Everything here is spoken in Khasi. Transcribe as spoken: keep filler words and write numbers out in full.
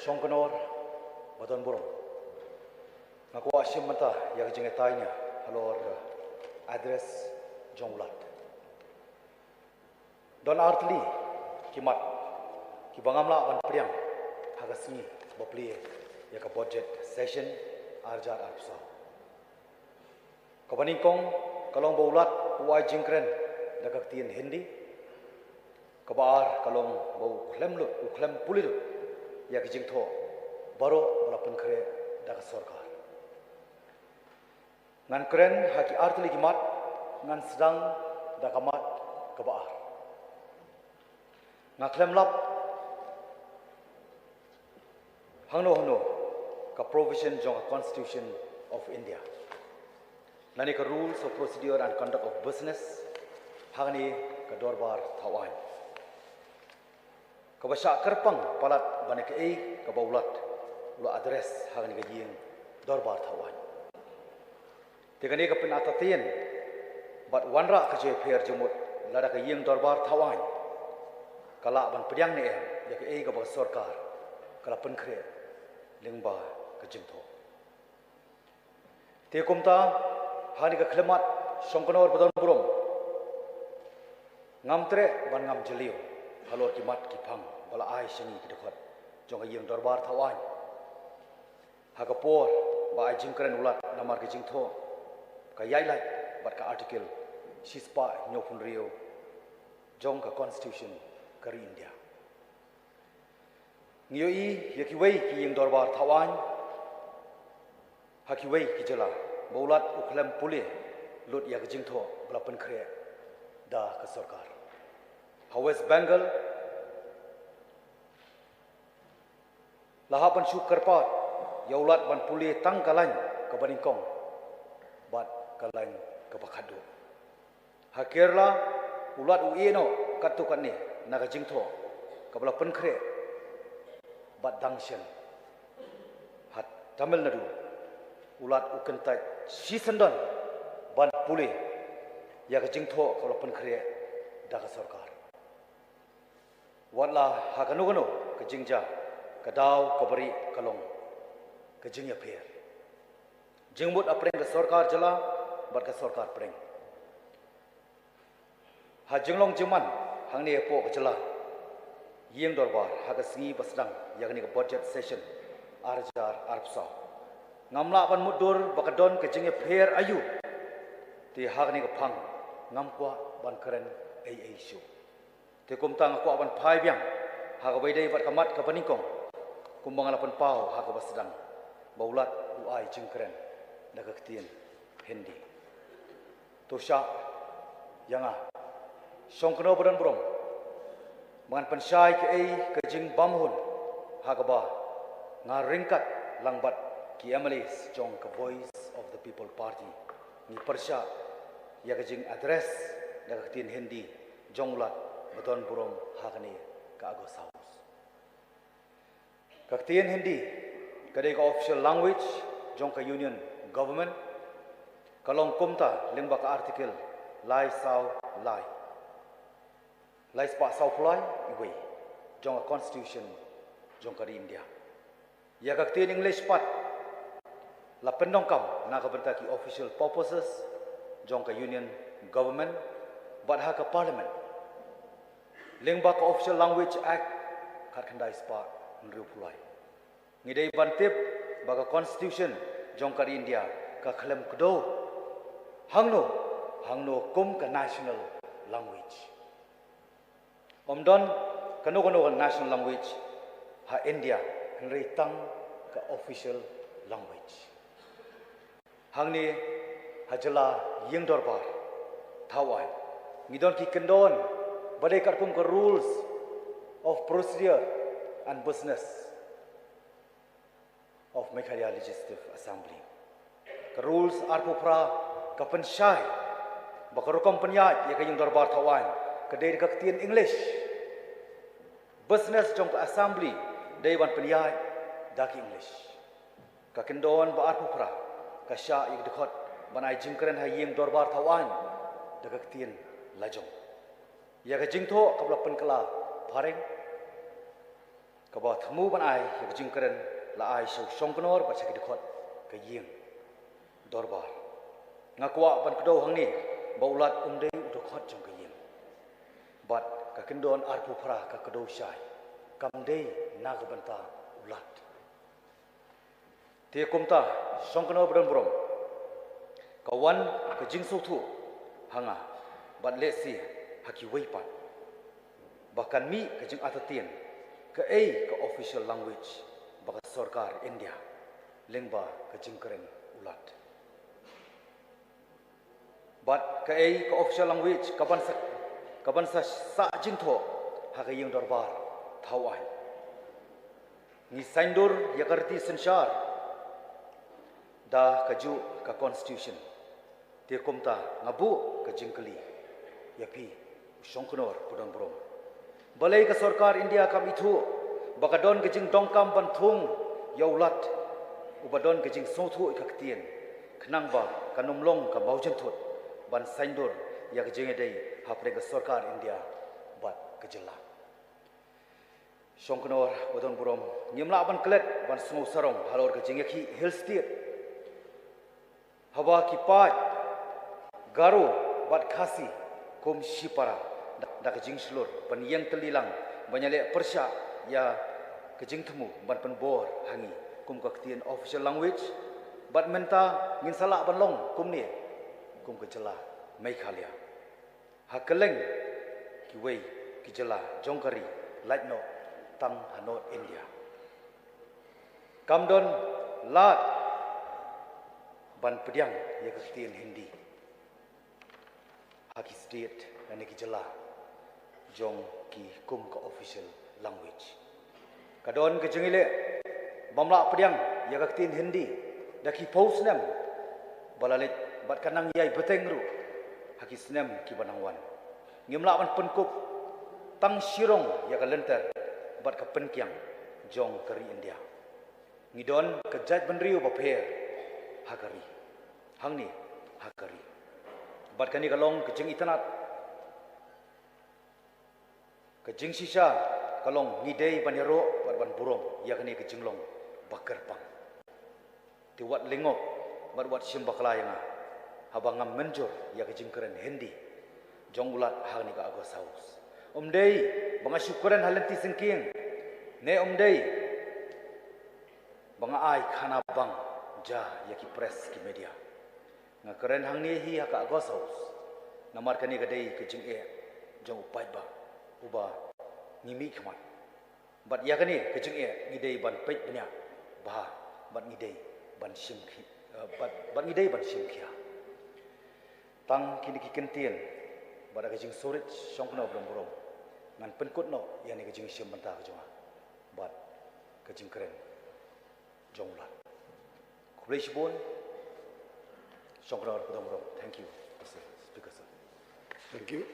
Shongknor ba don burom. Nga kwah shim mynta ïa ka jingïatai nia halor ka address jong u Lat. Don artylli ki mat kiba ngam lah ban pdiang ha ka sngi ba plie ïa ka budget session arhajar arphew saw. Kaba nyngkong ka long ba u Lat u ai jingkren da ka ktien Hindi. Kaba ar ka long ba u khlem lut, u khlem pule lut ïa ki jingthoh baroh ba la pynkhreh da ka sorkar. Ngan kren ha ki artylli ki mat, ngan sdang da ka mat kaba ar. Nga khlem lap hangno hangno ka provision jong ka Constitution of India lane ka Rules of Procedure and Conduct of Business ha kane ka dorbar thaw aiñ kaba shah kyrpang palat ban ïa kaei kaba u Lat u la address ha kane ka ïing dorbar thaw aiñ. Te kane ka pynartatien bad wanrah ka jingïapher jingmut lada ka ïing dorbar thaw aiñ ka lah ban pdiang ne em ïa kaei kaba ka sorkar ka la pynkhreh lyngba ka jingthoh. Te kumta ha kane ka khyllipmat Shongknor ba don burom, ngam treh ban ngam jylliew halor ki mat ki phang ba la ai sha ngi ki dkhot jong ka ïing dorbar thaw aiñ. Ha ka por ba ai jingkren u Lat namar ka jingthoh ka ïaid lait bad ka Article shispah hynñiewphew hynriew jong ka Constitution ka ri India. Ngi ïohi ïa kiwei ki ïing dorbar thaw aiñ ha kiwei ki jylla ba u Lat u khlem pule lut ïa ka jingthoh ba la pynkhreh da ka sorkar. Ha West Bengal la hap ban shu kyrpad ïa u Lat ban pule tang ka lain kaba nyngkong bad ka lain kaba khatduh. Ha Kerala u Lat u ïeh noh katto katne na ka jingthoh kaba la pynkhreh bad dang shen. Ha Tamil Nadu u Lat u kyntait shisyndon ban pule ïa ka jingthoh kaba la pynkhreh da ka sorkar. Wat la ha kano kano ka jingjia, ka daw kaba rieh ka long ka jingïapher, jingmut hapdeng ka sorkar jylla bad ka sorkar pdeng. Ha jinglong jingman hangne hapoh ka jylla, ïing dorbar ha ka sngi ba sdang ïa kane ka budget session arhajar arphew saw, ngam lah ban mutdur ba ka don ka jingïapher aïu. Te ha kane ka phang ngam kwah ban kren ei ei shuh. Te kumta nga kwah ban phai biang ha kaba ïadei bad ka mat kaba nyngkong, kumba nga la pynpaw ha kaba sdang, ba u Lat u ai jingkren da ka ktien Hindi. To shah ïa nga, Shongknor ba don burom, ba ngan pynshai kaei ka jingbymhun ha kaba nga ryngkat lang bad ki M L As jong ka Voice of the People Party ngi pyrshah ïa ka jing address da ka ktien Hindi jong u Lat ba don burom ha kane ka August House. Ka ktien Hindi ka dei ka official language jong ka Union Government. Ka long kumta lyngba ka Article lai saw lai, lai spah saw phew lai iwei jong ka Constitution jong ka ri India. Ïa ka ktien English pat la pyndonkam na ka bynta ki official purposes jong ka Union Government bad ha ka Parliament lyngba ka Official Language Act khatkhyndai spah hynriew phew lai. Ngi dei ban tip ba ka Constitution jong ka ri India ka khlem kdew hangno hangno kum ka national language. Ym don kano kano ka national language ha India, hynrei tang ka official language. Hangne ha jylla ïing dorbar thaw aiñ ngi don ki kyndon ba dei katkum ka Rules of Procedure and Business of Meghalaya Legislative Assembly. Ka Rules arphew phra ka pynshai ba ka rukom pynïaid ïa ka ïing dorbar thaw aiñ ka dei da ka ktien English. Business jong ka Assembly dei ban pynïaid da ki English. Ka kyndon ba arphew phra ka shah ïa ka dkhot ban ai jingkren ha ïing dorbar thaw aiñ da ka ktien lajong. Ïa ka jingthoh kaba la pynkylla phareng Kaba thmu ban ai ïa ka jingkren la ai sha u shongknor bad sha ki dkhot ka ïing dorbar. Nga kwah ban kdew hangne ba u Lat um dei u dkhot jong ka ïing. Bad ka kyndon arphew phra ka kdew shai kam dei na ka bynta u Lat. Te kumta, shongknor ba don burom, ka wan ka jingsngewthuh ha nga bad lehse ha kiwei pat ba kan mih ka jingartatien kaei ka official language ba ka sorkar India lyngba ka jingkren u Lat. Bad kaei ka official language ka ban sa, ka ban sa sah jingthoh ha ka ïing dorbar thaw aiñ. Ngi saiñdur ïa ka riti synshar da kajuh ka constitution. Te kumta nga buh ka jingkylli ïa phi u shongknor ba don burom. Balei ka sorkar India kam ithuh ba ka don ka jingdonkam ban thung ïa u Lat uba don ka jingsngewthuh ïa ka ktien, khnang ba kan ym long ka mawjynthut ban saiñdur ïa ka jingïadei hapdeng ka sorkar India bad ka jylla. Shongknor ba don burom, ngim lah ban klet ban sngew sarong halor ka jingïakhih Hill State. Haba ki paid Garo bad Khasi kum shipara da, da ka jingshlur ban ïeng tylli lang ban ïaleh pyrshah ïa ka jingthmu ban pynbor ha ngi kum ka ktien official language, bad mynta ngin sa lah ban long kumne kum ka jylla Meghalaya. Ha kylleng kiwei ki jylla jong ka ri, lait noh tang ha North India, kam don lad ban pdiang ïa ka ktien Hindi ha ki state lane ki jylla jong ki kum ka official language. Ka don ka jingïaleh bym lah pdiang ïa ka ktien Hindi da ki phew snem ba la leit bad ka nang ïai bteng ruh ha ki snem kiba nang wan. Ngim lah ban pynkup tang shirong ïa ka lynter bad ka pynkiang jong ka ri India. Ngi don ka jaitbynriew bapher ha ka ri, hangne ha ka ri. Bad kane ka long ka jingitynnad. Ka jingshisha ka long ngi dei ban ïaroh bad ban burom ïa kane ka jinglong ba kyrpang. Te wat lyngngoh bad wat shim bakla ïa nga haba ngam mynjur ïa ka jingkren Hindi jong u Lat ha kane ka August House. Ym dei ba nga shu kren ha lynti syngkien, ne ym dei ba nga ai khana bang ja ïa ki press ki media. Nga kren hangne hi ha ka August House namar kane ka dei ka jingeh jong u paidbah uba ngi mihkhmat. Bad ïa kane ka jingeh ngi dei ban peit bniah bha bad ngi dei ban shim khi, eh, bad, bad ngi dei ban shim khia. Tang kine ki kyntien bad ka jingsngewrit shongknor ba don burom, ngan pynkut noh ïa kane ka jingshim bynta ka jong nga bad ka jingkren jong u Lat. Khublei shibun. Shongknor ba don burom. Thank you, Mister Speaker, sir. Thank you.